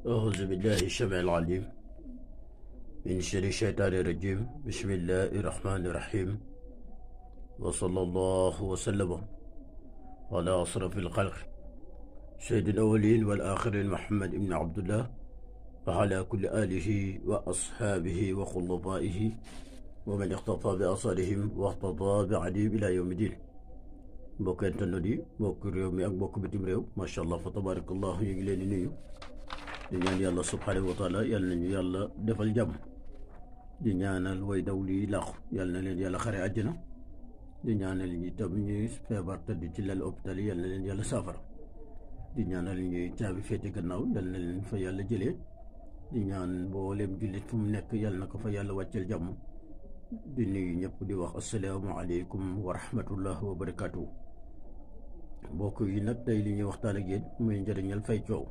أعوذ بالله السميع العليم من شر الشيطان الرجيم. بسم الله الرحمن الرحيم، وصلى الله وسلم على أشرف الخلق سيد الأولين والآخرين محمد بن عبد الله وعلى كل آله وأصحابه وخلفائه ومن اقتفى بأثرهم واقتضى بعديهم إلى يوم الدين. mbokk internet yi, mbokk réew mi ak mbokk bitim réew, macha allah fa tabarakallah, ñu ngi leen di nuyu di ñaan yàlla subhanahu wa taala yàlla nañu yàlla defal jàmm, di ñaanal way daw lii làqu yàlla na leen yàlla xare àjjana, di ñaanal ñi tam ñuy feebar tëdd ci lal hôpital yi yàlla na leen yàlla saafara, di ñaanal ñuy caabi féete gannaaw yàlla na leen fa yàlla jëlee, di ñaan mboolem jullit fu mu nekk yàlla na ko fa yàlla wàcceel jàmm, di nuyu ñëpp di wax assalaamu aleykum wa rahmatullah wa barakatuh. mbokk yi nag tey li ñuy waxtaan ak yéen muy njëriñal fay coow,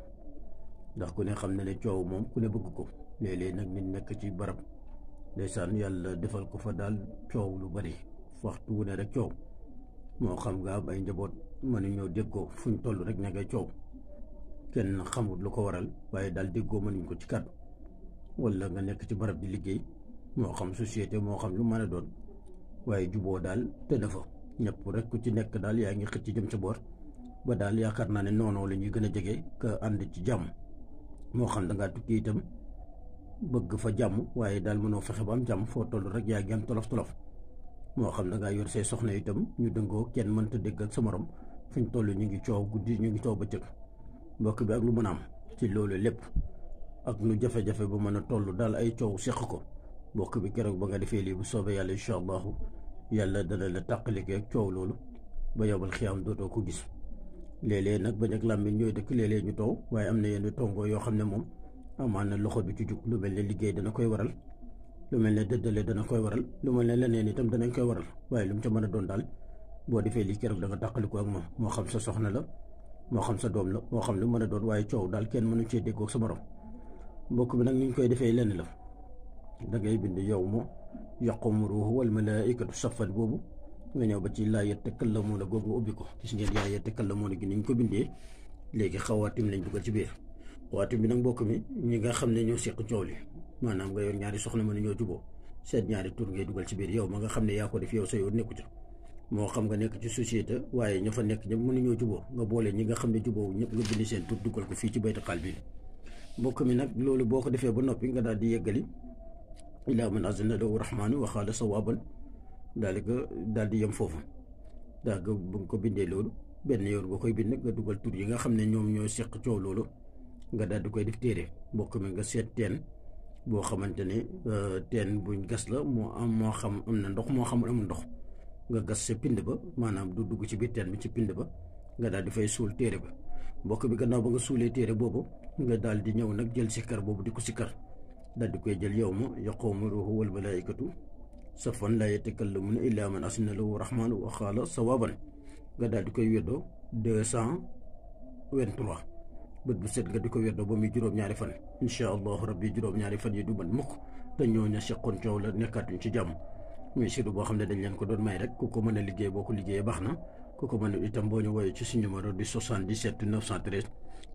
ndax ku ne xam na ne coow moom ku ne bëgg ko. léeg-léeg nag nit nekk ci barab ndeysaan yàlla defal ko fa daal coow lu bari, waxtu wu ne rek coow, moo xam nga am ay njaboot mënuñoo déggoo fuñ toll rek ne ngay coow, kenn xamut lu ko waral waaye daal déggoo mënuñ ko ci kàddu. wala nga nekk ci barab di liggéey, moo xam société moo xam lu mën a doon, waaye juboo daal te dafa ñëpp rek ku ci nekk daal yaa ngi xëcc jëm sa boor ba daal yaakaar naa ne noonu la ñuy gën a jege ka ànd ci jàmm. moo xam da ngaa tukki itam bëgg fa jàmm waaye daal mënoo fexe ba am jàmm, foo toll rek yaa ngi am tolof tolof. moo xam da ngaa yor say soxna itam ñu dëngoo kenn mënta dégg ak sa morom, fuñ toll ñu ngi coow guddi ñu ngi coow bëccëg. mbokk bi ak lu mën a am ci loolu lépp ak nu jafe-jafe ba mën a toll daal ay coow seq ko, mbokk bi keroog ba nga defee lii bu soobee yàlla incha allahu yàlla dana la tàqalikee ak coow loolu ba yowmal xiyaam dootoo ko gis. léeg-léeg nag bañ ak làmmiñ ñooy dëkk, léeg-léeg ñu toow, waaye am na yenn tongoo yoo xam ne moom amaan na loxo du ci jug. lu mel ne liggéey dana koy waral, lu mel ne dëddale dana koy waral, lu mel ne leneen itam danañ koy waral, waaye lu mu ca mën a doon daal boo defee lii keroog da nga tàqaliko ak moom, moo xam sa soxna la moo xam sa doom la moo xam lu mën a doon, waaye coow daal kenn mënu cee déggoo ak sa morom. mbokk bi nag ni ñu koy defee lenn la, da ngay bind yawma yaqumu ruuhu wal malaa'ikatu saffan boobu nga ñëw ba ci laa yatakallamuuna googu nga ubbi ko. gis ngeen yaa yatakallamuuna gi ni ñu ko bindee léegi xawaatim lañ dugal ci biir. xawaatim bi nag mbokk mi ñi nga xam ne ñoo seq coow li, maanaam nga yor ñaari soxna mën ñoo juboo, seet ñaari tur ngay dugal ci biir. yow ma nga xam ne yaa ko def yow sa yoon nekku ca, moo xam nga nekk ci société waaye ña fa nekk ñëpp mënuñoo juboo, nga boole ñi nga xam ne juboo ñëpp nga bind seen tur dugal ko fii ci baytu xaal bi. mbokk mi nag loolu boo ko defee ba noppi nga daal di yeggali ilaa man azina lahu rahmaanu wa qaala sawaaban, daal di yem foofu. daal nga bu nga ko bindee loolu benn yoon nga koy bind, nga dugal tur yi nga xam ne ñoom ñoo seq coow loolu, nga daal di koy def téere. mbokk mi nga seet teen boo xamante ne teen buñ gas la, moo xam am na ndox moo xam amul ndox, nga gas sa pind ba, maanaam du dugg ci biir teen bi, ci pind ba nga daal di fay suul téere ba. mbokk bi gannaaw ba nga suulee téere boobu nga daal di ñëw nag jël sikkar boobu di ko sikkar, daal di koy jël yawma yaqumu ruuhu wal malaa'ikatu saffan laa yatakallamuuna illaa man azina lahu rahmaanu wa qaala sawaaban, nga daal di koy weddoo 223 bët bu set nga di ko weddoo ba muy juróom-ñaari fan. incha allahu rabbi juróom-ñaari fan yi du man mukk te ñooña seqoon coow la nekkaatuñ ci jàmm. muy siru boo xam ne dañ leen ko doon may rek, ku ko mën a liggéey boo ko liggéeyee baax na, ku ko mën a itam boo ñu woowee ci suñu numéro di 77 913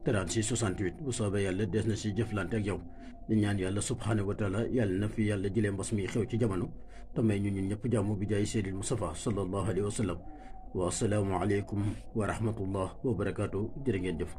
36 68 bu soobee yàlla des na si jëflante ak yow. di ñaan yàlla subhanahu wa taala yàlla na fi yàlla jëlee mbas mi xew ci jamono te may ñu ñun ñëpp jàmm bi jaay seydil Mustafa sallallahu alayhi wa sallam. wa assalaamu aleykum wa rahmatullah wa barakaatu. jërë ngeen jëf.